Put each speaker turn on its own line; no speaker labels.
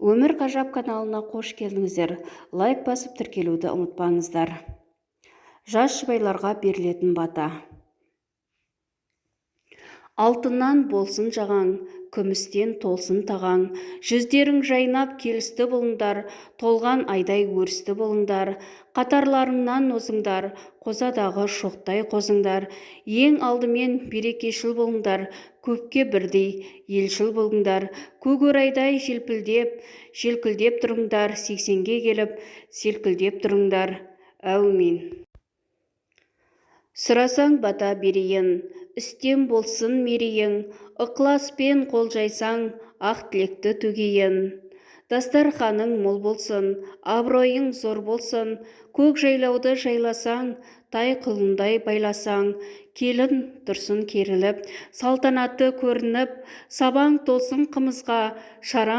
Өмір ғажап каналына қош келдіңіздер! Лайк басып, тіркелуді ұмытпаңыздар. Жас жұбайларға берілетін бата. Алтыннан болсын жағаң, күмістен толсын тағаң, жүздерің жайнап, келісті болыңдар, толған айдай өрісті болыңдар, қатарларыңнан озыңдар, қозадағы шоқтай қозыңдар. Ең алдымен берекешіл болыңдар, көпке бірдей елшіл болыңдар, көк орайдай желпілдеп, желкілдеп тұрыңдар, 80-ге келіп селкілдеп тұрыңдар. Әумин. Сұрасаң, бата берейін, үстем болсын мерейің, ықыласпен қол жайсаң, ақ тілекті төгейін. Дастарханың мол болсын, абыройың зор болсын, көк жайлауды жайласаң, тай құлындай байласаң, келін тұрсын керіліп, салтанатты көрініп, сабаң толсын қымызға, шараң